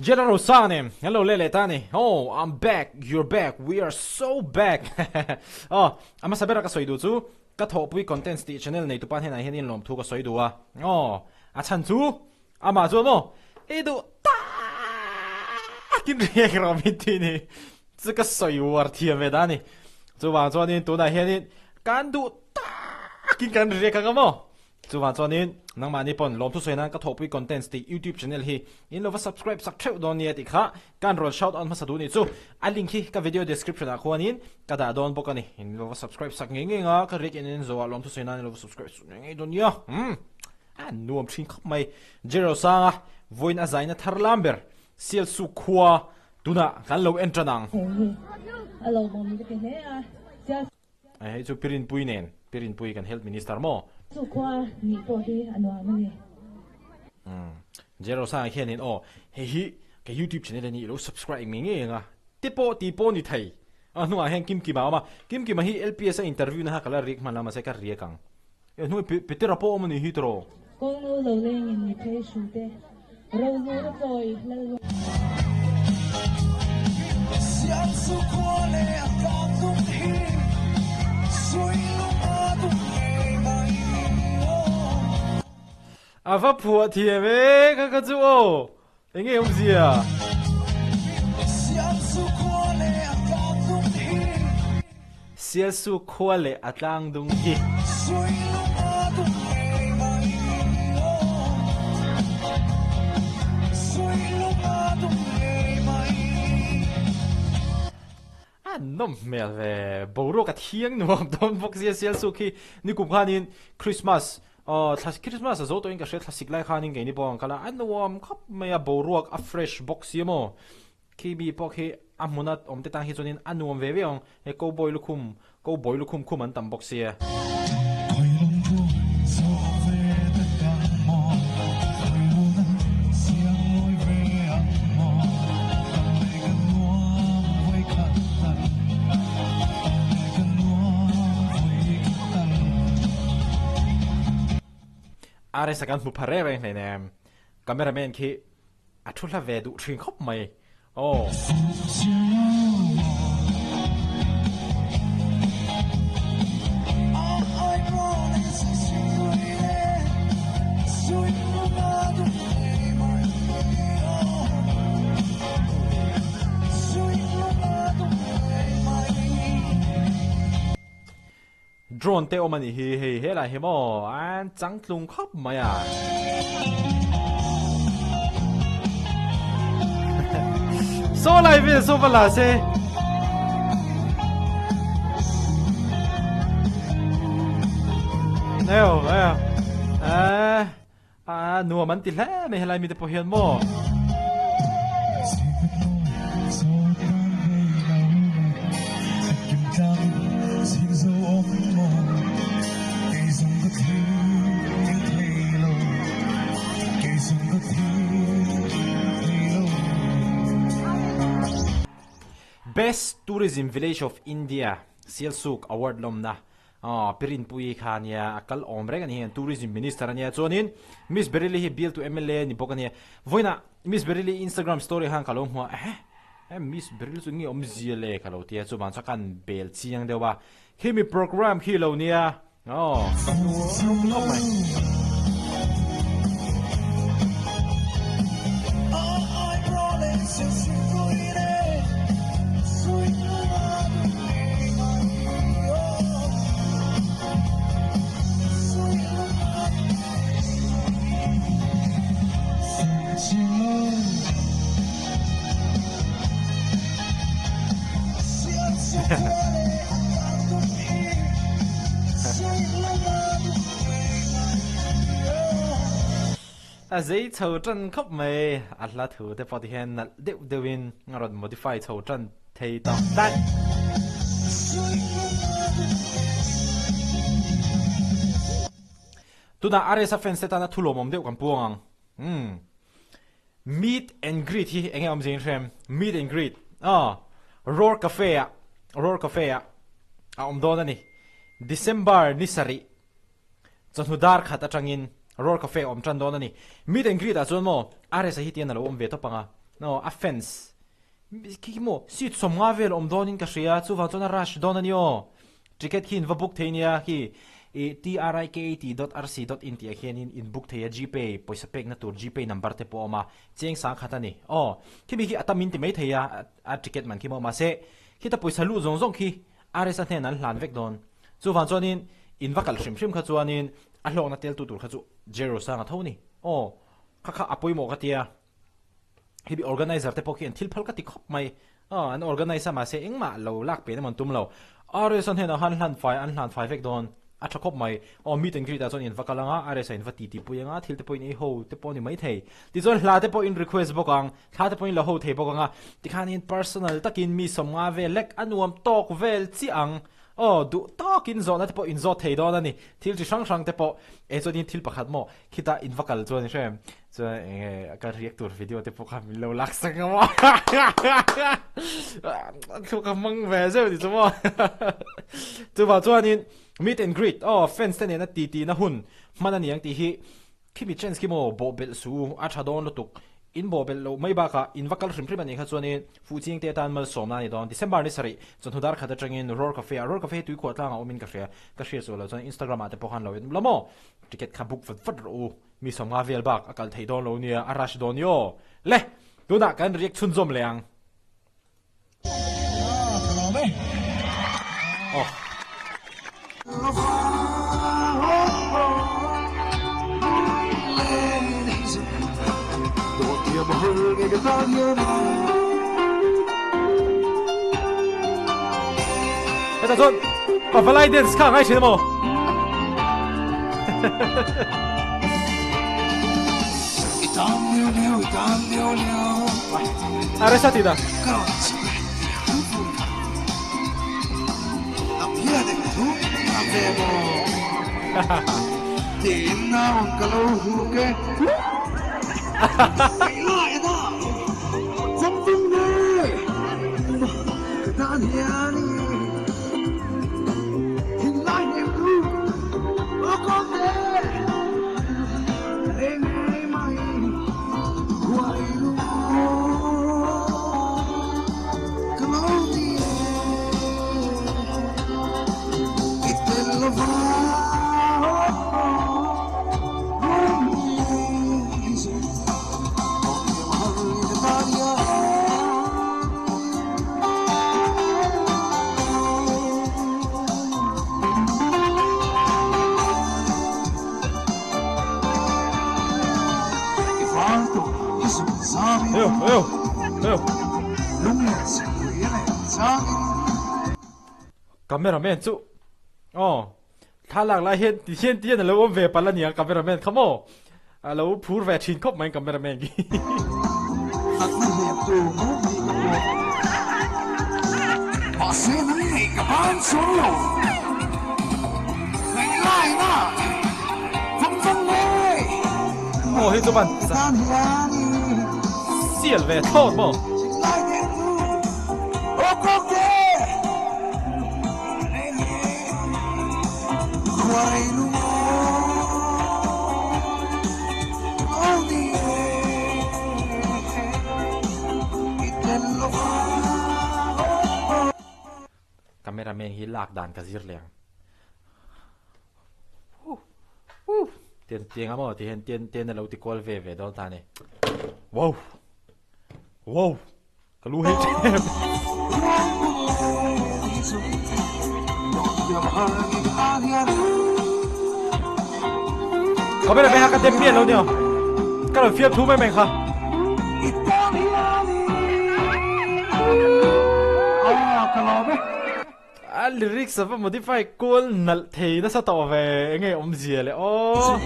Jera Rosa nen kan lo let leh ta a ni. Oh, I'm back, you're back, we are so back. Aw, a hmasa bera ka sawi duh chu ka thawhpui contents tih channel nei tupa hnenah hian inlawm thu ka sawi duh a. Aw, a chhan chu amah chuan maw i duh takin riak rawh min ti ni. Chu ka sawi uar thiam ve ta a ni. Chuvang chuanin tunah hianin kan duh takin kan riak ang a maw? Chuvang chuanin nangmahni pawn lawmthu sawi nan ka thawhpui contents tih YouTube channel hi in lo va subscribe sak theuh dawn nia tih kha kan rawn shout out hmasa duh nih chu. A link hi ka video description ah khuanin ka dah dawn bawk a ni. In lo va subscribe sak ngei ngei nga ka riak in en zawh ah lawmthu sawi nan in lo va subscribe sak ngei ngei dawn nia. Umm a nuam thin khawp mai. Jero Sanga vawiin a zaina thar lam ber Sialsuk khua tunah kan lo en tan ang. Hei hi a lawmawm ka ti hle a. Sialsuk. Hei chu Pirinpui nen, Pirinpui kan Health Minister maw? Chu khua nih pawh hi a nuam a ni. Umm Jerosa hianin aw hei hi ka YouTube channel a ni ilo subscribe ngei ngei ang a te pawh tih pawh ni thei a hnungah hian Kimkima a awm a Kimkima hi LPS a interview na kha ka la riak hman a mahse ka riak ang e hnung Petera pawh awm a ni hi tiraw. Kawlngo lo lengin mi phei hru te. Rohlur a chawi lal. A va phuah thiam e kha kha chu aw enge awmzia. Sialsuk khua leh a tlang dung hi. A nawm hmel ve, boruak a thiang nuam dawn bawk sia Sialsuk hi nikum khanin Christmas aw thla Christmas a zo tawhin ka hria thlasik lai khanin keini pawh ang kal a, a nuam khawp mai a boruak a fresh bawk sia maw. Khi mi pawh khi a hmuna awm te tan khi chuanin a nuam ve viau ang, he cowboy lukhum, cowboy lukhum khum an tam bawk sia. RS a kan hmu pha reng reng hleinem, cameraman khi A thu hla ve duh thin khawp mai aw. Drone te awm a nih hi hei helai hi maw an changtlung khawp mai a. Saw lai vel saw va la se. Neo neo eh a nuam an ti hle mai helai mite pawh hian maw. Best Tourism Village of India Sialsuk Award lawmna Aw, Pi Rinpuii kha ania, a kal awm reng a ni hian Tourism Minister ania chuanin Miss Beryl-i hi bialtu mla a ni bawk a nia. Vawiinah Miss Beryl-i Instagram story khan ka lo hmu a, ehe, he Miss Beryl chu nge awmzia le ka lo ti a, chuvang chuan ka han bel chiang deuh a, khimi program khi lo nia, aw, khawp mai. A zei chho tan khawp mai, a hla thu te pawh ti hian nalh deuh deuhin a rawn modify chho tan thei tawh tlat. Tunah RSA fans te tana thu lawmawm deuh kan puang ang. Umm. Meet and greet hi enge awmzia in hrem? Meet and greet. Aw. Roar Cafe ah, Roar Cafe ah a awm dawn a ni. December ni sarih Chawhnu dar khat atangin Roar Cafe a awm tan dawn a ni. Meet and greet ah chuan maw RS-a hi tian a lo awm ve tawp ang a. Aw a fans khi khi maw seat 50 vel awm dawnin ka hria chuvang chuan a rush dawn a ni aw. Ticket khi in va book thei nia khi ih triket dot rc dot in tih ah hianin in book thei a gpay pawisa pekna tur gpay number te pawh a awm a cheng sangkhat a ni aw. Khimi khi a tam in ti mai thei a a ticket man khi maw mahse khita pawisa luh zawng zawng khi RS a hnenah an hlan vek dawn. Chuvang chuanin in va kalh hrim hrim kha chuanin a hlawkna teltu tur kha chu Jero Sanga tho ni. Aw, kha kha a pawimawh ka tia. Hemi organizer te pawh khi an thil phal ka ti khawp mai. Aw, an organize a mahse engmah lo lak pe na mawn tum lo. RS a hnenah khan hlan fai an hlan fai vek dawn. A tha khawp mai. Aw, meet and greet ah chuan in va kal anga, RS a in va titi pui anga, thil te pawh in ei ho te pawh a ni maithei. Tichuan hla te pawh in request bawk ang. Thla te pawhin la ho thei bawk ang a, tikhanin personal takin mi 50 vel lek a nuam tawk vel chiah ang. Aw, duh tawkin zawhna te pawh in zawt thei dawn a ni. Thil chi hrang hrang te pawh, e chuanin thil pakhat maw, khitah in va kal chuan i hre em? Chuan eng nge ka react tur video te pawh kha min lo lak sak ang maw? Thluak ka hmang ve zeuh ni chu maw? Chuvang chuanin meet and greet, aw fans te nena titi na hun hman a ni ang tih hi Khimi chance khi maw bawh belh su a tha dawn lutuk. In bawh belh loh mai bakah in va kal hrim hrim a nih kha chuanin fuhching te atan malsawmna a ni dawn. December ni sarih chawhnu dar khat atangin Roar Cafe ah Roar Cafe hi tuikhuah tlangah awmin ka hria. Ka hria chu lo chuan Instagram ah te pawh khan lo en la maw. Ticket kha book vat vat rawh u. Mi 50 vel bak a kal theih dawn lo nia a rush dawn i aw. Le! Tunah kan react chhunzawm leh ang. Hetah chuan Pavalai dance kha a ngai thin a maw? A resa tih dah. Cameraman chu aw thlalak lai hian ti hian ti hian alo awm ve palh a nia cameraman kha maw alo phur ve thin khawp mai cameraman khi. Aw hei chu van sial ve thlawt maw. Cameraman hi lak dan ka zir leh ang. Tian tiang a maw ti hian tian tian a lo ti kual ve ve dawn ta a ni. Wow! Wow! Ka lu hei tep. Cameraman kha ka dem miah lo nia. Ka rawn fiam thu mai mai kha. A lyrics a va modify kual nalh thei nasa tawh ve enge awmzia le aw.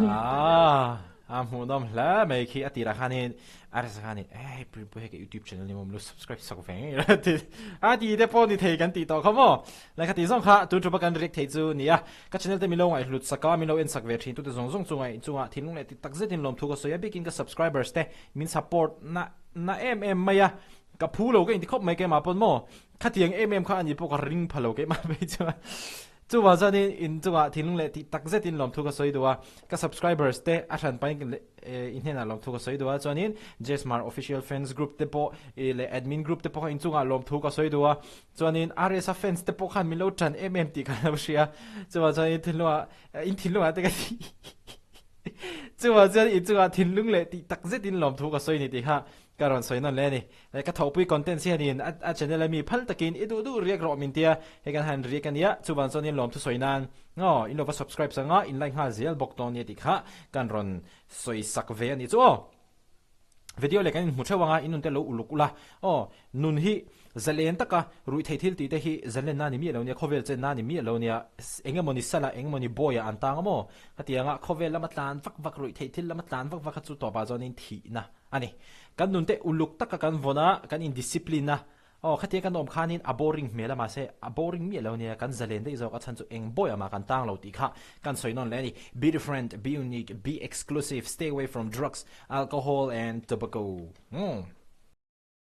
Ah. A hmuhnawm hle mai khi a tirah khanin a resa khanin eh hei pui hei ka youtube channel ni maw lo subscribe sak ve ngei la ti a ti te pawh ni thei kan tih tawh kha maw lehkha tih zawng kha tun thupa kan react thei chu nia ka channel te min lo ngaihhlut sak a min lo en sak ve thin tute zawng zawng chunga inchungah thinlung leh ti tak zetin lawmthu ka sawi a bikin ka subscribers te min support na. na em em mai a, ka phu lo ka inti khawp mai keimah pawn maw, khatiang em em kha ani pawh ka ring pha lo keimah phei chuan. Chuvang chuanin in chungah thinlung leh tih tak zetin lawmthu ka sawi duh a, ka subscribers te a hran pahin in hnenah lawmthu ka sawi duh a, chuanin Jesmar official fans group te pawh leh admin group te pawh kha in chungah lawmthu ka sawi duh a, chuanin RS-a fans te pawh khan min lo tan em em tih ka lo hria, chuvang chuanin thinlungah in thinlungah te ka ti chuvang chuan in chungah thinlung leh tih tak zetin lawmthu ka sawi ni tih kha Ka rawn sawi nawn leh a ni. Ka thawhpui contents hianin a channel a mi phal takin i duh duh riak rawh min tia, hei kan han riak a nia, chuvang chuan in lawmthu sawi nan aw in lo va subscribe sak anga in like nghal zel bawk dawn nia tih kha kan rawn sawi sak ve a nih chu aw. Video leh kan inhmu theuh anga in nun te lo uluk ula aw, nun hi zalen taka ruih theih thil tih te hi zalen na ni miah lo nia, khawvel chen na ni miah lo nia, eng emawni sala eng emawni bawiah an tang a maw? Khatianga khawvel lama tlan vak vak ruih theih thil lama tlan vak vak kha chu tawpah chuanin thihna A ni. Kan nun te uluk taka kan vawn a, kan in discipline a, aw khatia kan awm khanin a boring hmel a mahse a boring miah lo nia, kan zalen daih zawk a chhan chu eng bawiah mah kan tang lo tih kha kan sawi nawn leh a ni. Be different, be unique, be exclusive, stay away from drugs, alcohol and tobacco. Umm.